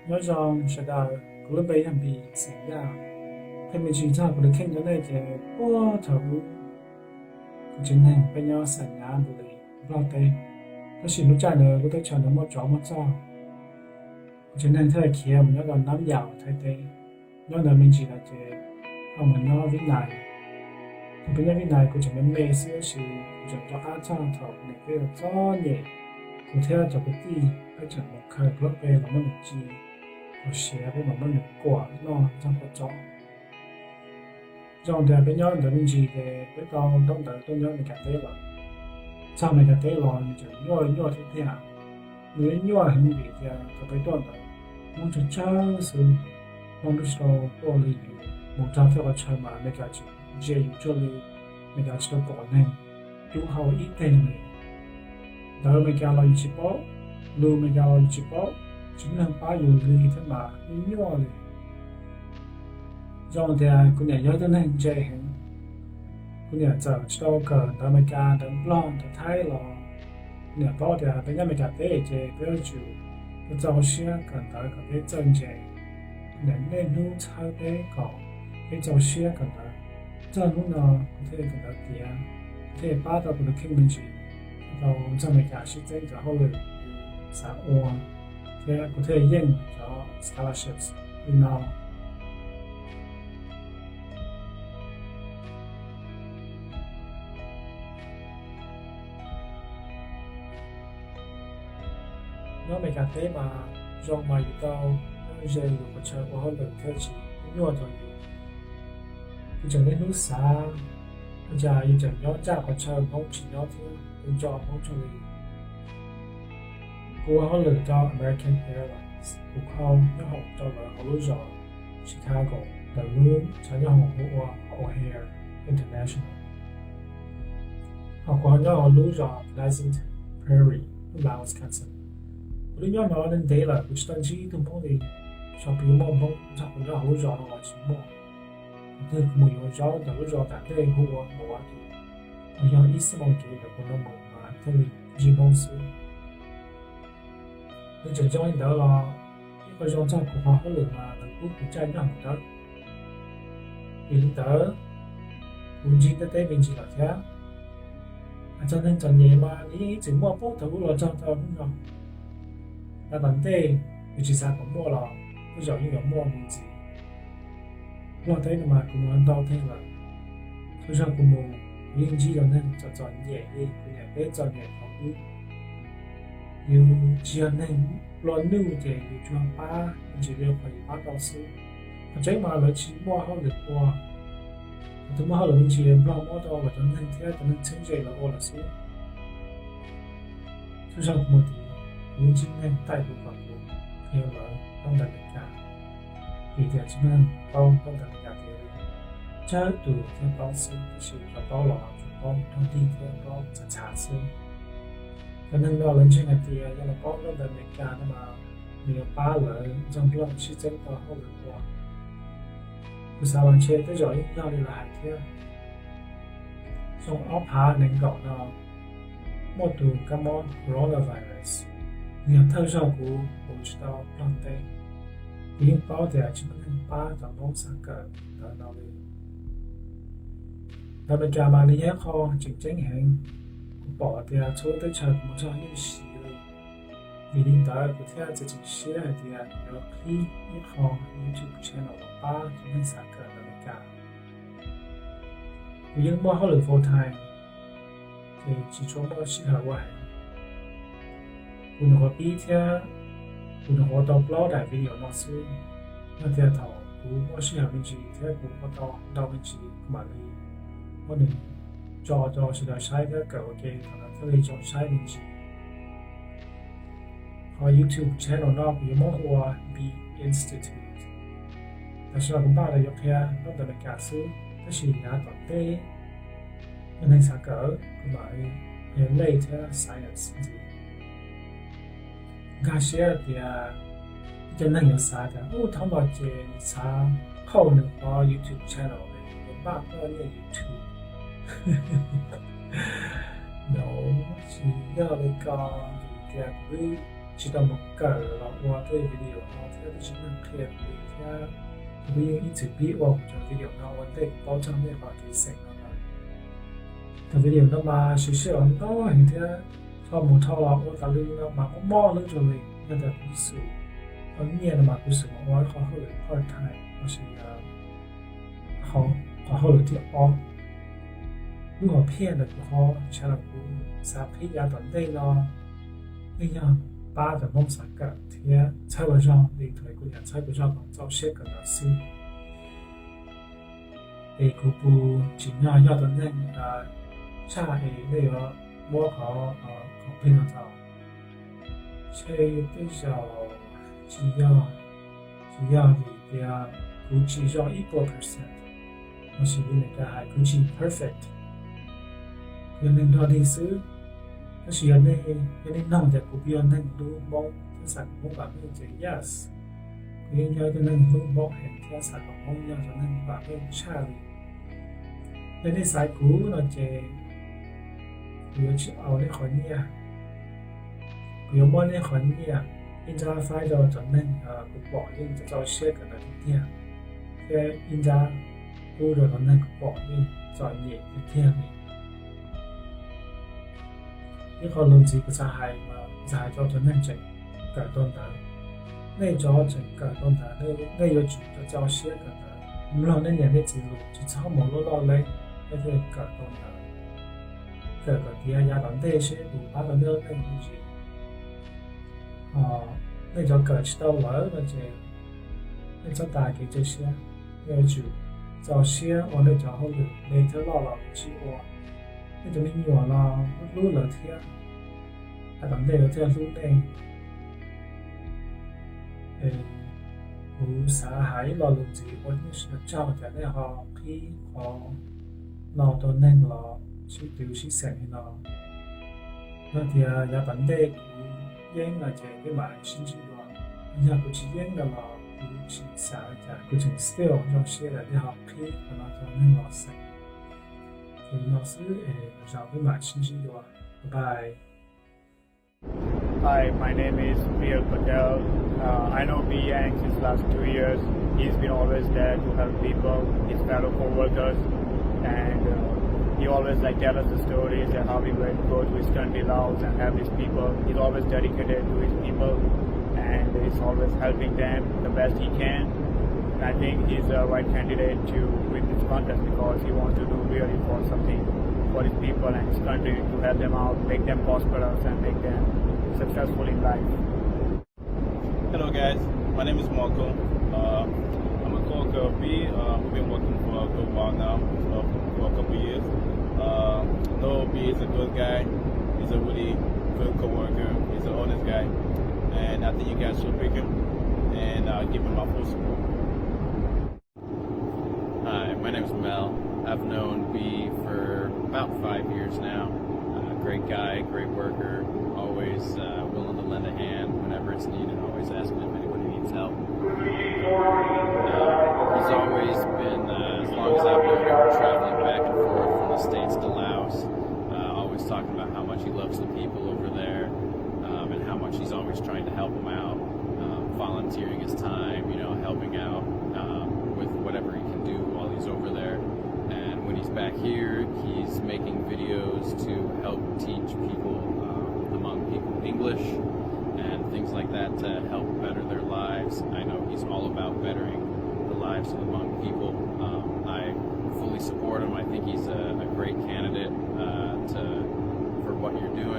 Nyob zoo sawv daws, kuv lub npe yog Npis xeem Yaj. Tej me ntsis txog kuv tus kheej rau nej ces puag thaum ub kuv tsev neeg peb nyob Xais Nyab Npus Lis, Nplog teb, tab sis lub caij ntawd lub teb chaws ntawd muaj tsov muaj rog, kuv tsev neeg thiaj khiav mus nyob rau Nab Yas Thaib teb. Nyob ntawd me ntsis lawm ces ho mus nyob Vib Nais. Thaum peb nyob Vib Nais kuv tseem me me xwb tab sis kuv tseem nco qab txog thaum niam peb txom nyem, kuv thiab cov kwv tij peb tseem mus khaws plaub qe los muab nws ci, thaum siav peb mam muab nws kuam noj txog kua txob. Zoo tias peb nyob ntawd me ntsis ces peb tau ntaub ntawv tuaj nyob Amelikas teb lawm. Txog Amelikas teb los nws tseem nyuaj nyuaj thiab tiag. Nws nyuaj heev vim tias thaum peb tuaj ntawd Hmoob tsawg tsawg xwb, Hmoob twb tsis tau tuaj li yus mus txog tej qhov chaw mas Amelikas tseem ntsia yus tsuag li, Amelikas tsis tau pom neeg cub hau ib teg li. Ntawv Amelikas los yus tsis paub, lus Amelikas los yus tsis paub, tsis muaj neeg pab yus li thiab mas nyuaj nyuaj li. Zoo tias kuv niam yog ib tug neeg ntse heev. Kuv niam txawm tsis tau kawm ntawv Amelikas, ntawv Nplog, ntawv Thaib los kuv niam paub tias peb nyob Amelikas teb ces peb yuav tsum txaus siab kawm ntawv kom peb txawj ntse. Kuv niam niaj hnub txhawb peb kom peb txaus siab kawm ntawv. Txog hnub no kuv thiaj kawm ntawv tiav, kuv thiaj pab tau kuv tus kheej me ntsis, tau txog Amelikas sib txeeb cov hauj lwm xav ua, thiab kuv thiaj yeej cov scholarships li no. Nyob Amelikas teb mas zoo mas yus tau nyob ze yus qhov chaw ua hauj lwm thiab tsis nyuaj rau yus. Kuv tseem niaj hnub xav, ua cas yus tseem nyob caj qhov chaw Hmoob tsis nyob thiab ua nco Hmoob tsuag li. Kuv ua hauj lwm rau American Airlines, kuv kho nyob hoom rau lawv hauv lub zos Chicago, lawv lub chaw nyob hoom hu ua O'Hare International. Ho kuv ho nyob hauv lub zos Pleasant Prairie, lub lav Wisconsin. Kuv twb nyob no ntev lawm kuv tsis tau ntsib ib tug Hmoob li. Xyov puas yuav muaj Hmoob nrog kuv nyob hauv lub zos no los tsis muaj. Thaum twg kuv mus yuav zaub ntawm lub zos tom ntej hu ua Milwaukee, los yog ib xuab moos kev ntawm kuv no mus mas thiaj li ntsib Hmoob xwb. Nws tseem zoo li ntawd los ib qho zoo txog kuv qhov hauj lwm mas lawv pub kuv caij nyob hauv dawb. Vim li ntawd, kuv ntsib tej teb me ntsis lawm thiab. Hais txog neeg txom nyem mas nws yeej ib txwm muaj puag thaum ub los txog rau hnub no. Yav tom ntej nws tsis xav kom muaj los tej zaum yeej yuav muaj mus ntxiv. Nplog teb no mas kuv mus ntau teg lawm. Thaum zog kuv mus, kuv yeej ntsib cov neeg txom txom nyem li kuv niam peb txom nyem thaum ub. Yus tsis yog neeg plua nuj ces yus tsuas pab me ntsis li qhov yus pab tau xwb. Qhov tseeb mas lawv tsis muaj hauj lwm ua. Lawv twb muaj hauj lwm me ntsis, Nplog muab rau lawv cov neeg thiab cov neeg txheeb ze lawv ua lawm xwb. Thaum zog kuv mus tid, kuv yeej ntsib neeg taij kuv kom kuv qhia lawv ntaub ntawv Amelikas, vim tias tsis muaj neeg paub ntaub ntawv Amelikas tiav li. Tsawg tus thiaj paub xwb, tab sis cov paub los tsuas paub dog dig thiab paub txhav txhav xwb. Cov neeg no lawv ntseeg hais tias yog lawv paub ntaub ntawv Amelikas no mas nws yuav pab lawv nrog Nplog sib txeeb tau hauj lwm ua. Kuv xav los ntshe tej zaum yeej yog li lawv hais thiab. Xyoo ob phav nees nkaum no, muaj tus kab mob coronavirus, nws yog thawj zaug kuv mus tsis tau Nplog teb. Kuv yeej paub tias tsis muaj neeg pab cov Hmoob xav kawm ntawv no li. Ntawv Amelikas mas nws yog ib qho tseem ceeb heev. Kuv pom tias txhua lub teb chaws kuv mus txog yeej siv li. Vim li ntawd kuv thiaj txiav txim siab hais tias kuv yuav qhib ib qho YouTube channel los pab cov neeg xav kawm ntawv Amelikas. Kuv yeej muaj hauj lwm full time, ces tsis tshua muaj sij hawm ua heev. Kuv nyuam qhuav pib thiab kuv nyuam qhuav ua tau plaub daim video no xwb. Yog tias thaum kuv muaj sij hawm me ntsis thiab kuv ua tau ntau me ntsis kuv mam li muab nws tso rau sawv daws saib thiab kawm ua ke, thaum ntawd thiaj li zoo saib me ntsis. Qhov YouTube channel no kuv yuav muab hu ua Bee Institute. Tam sim no kuv npaj los yuav qhia ntaub ntawv Amelikas xwb, tab sis yav tom ntej yog neeg xav kawm kuv mam li qhia lej thiab science ntxiv. Nkag siab tias ib co neeg yuav xav tias ub, thaum no ces nws xav qhauj nws qhov YouTube channel, nws npaj muaj nyiaj YouTube. No, tsis yog li ko, vim tias kuv twb tsis tau mus kawm los ua tej video no thiab twb tsis muaj qhia kuv li thiab. Kuv yeej ib txwm pib ua kuv cov video no ua ntej kuv paub txog nej qhov kev xeem no lawm. Cov video no mas siv sij hawm ntau heev thiab dhau mus dhau los ua tas li no mas muaj mob lub rau li. Yog tias kuv xum tau nyiaj no mas kuv xum mus ua ib qho hauj lwm part time los sis qhov hauj lwm thib ob. Lub hom phiaj ntawm kuv qhov tshaj los kuv xav qhib yav tom ntej no yeej yog pab cov Hmoob xav kawm thiab txhawb lawv zog li thaum kuv niam txhawb kuv zog kom txaus siab kawm ntawv xwb. Es kuv puas tsim nyog yog tus neeg tshaj es nej yuav muab qhov complain no tau? Ntshe tej zaum tsis yog, tsis yog vim tias kuv tsis zoo ib puas percent, los sis li Meskas hais kuv tsis perfect. Kuv yog neeg dog dig xwb. Tab sis yog nej, yog nej nug tias kuv puas yog neeg hlub Hmoob thiab xav kom Hmoob vam meej ces yes, kuv yeej yog ib tug neeg hlub Hmoob heev thiab xav kom Hmoob yog tus neeg vam meej tshaj li. Yog nej xaiv kuv no ces kuv yuav tsis au nej qhov nyiaj. Kuv yuav muab nej qhov nyiaj ib nrab faib rau cov neeg kuv pom yeej txaus siab kawm ntawv tiag tiag, thiab ib nrab pub rau cov neeg kuv pom yeej txom nyem tiag tiag li. Ib qho lus ntxiv kuv xav hais mas xav hais rau cov neeg tseem kawm tau ntawv. Nej cov tseem kawm tau ntawv, nej yuav tsum txaus siab kawm ntawv, mloog nej niam nej txiv lus, tsis txhob mus loj loj leeb, nej thiaj kawm tau ntawv. Kawm kom tiav yav tom ntej seb puas pab tau nej lub neej mus ntxiv. Nej cov kawm tsis tau lawm no ces nej txhob tas kev cia siab, nej yuav tsum txaus siab ua nej cov hauj lwm, me thiab loj los tsis ua. Nej cov me nyuam los hlub lawv thiab, yav tom ntej lawv thiaj hlub nej. Kuv xav hais ib lo lus ntxiv ua nej sawv daws tsaug tias nej ho qhib qhov no rau neeg los sib twv sib xeem li no. Yog tias yav tom ntej kuv yeeb no ces peb mam sib ntsib dua, yog kuv tsis yeeb no los kuv tsis xav cas kuv tseem still zoo siab tias nej ho qhib qhov no rau neeg los xeem. Ces li no xwb es lwm zaus peb mam sib ntsib dua. Bye bye. Hi, my name is Priyal Patel. Uh, I know Bi Yang since last two years. He's been always there to help people, his fellow co-workers, and uh, he always like tell us the stories and how he went go to his country Laos and help his people. He's always dedicated to his people, and he's always helping them the best he can. And I think he's the right candidate to win this contest because he wants to do really for something for his people and his country to help them out, make them prosperous and make them successful in life. Hello guys, my name is Marco. Uh, I'm a coworker of B. Uh, we've been working for a good while now, uh, for a couple of years. Uh, I know B is a good guy. He's a really good coworker. He's an honest guy, and I think you guys should pick him and uh, give him my full support. Hi, my name is Mel. I've known B for about five years now. Uh, great guy, great worker, always uh, willing to lend a hand whenever it's needed, always asking if anybody needs help. Uh, he's always been, uh, as long as I've known him, traveling back and forth from the States to Laos, uh, always talking about how much he loves the people over there, um, and how much he's always trying to help them out, um, volunteering his time, you know, helping out um, with whatever he can do while he's over there. And when he's back here, he's making videos to help teach people, um, the Hmong people, English and things like that to help better their lives. I know he's all about bettering the lives of the Hmong people. Um, I fully support him. I think he's a, a great candidate uh, to for what you're doing.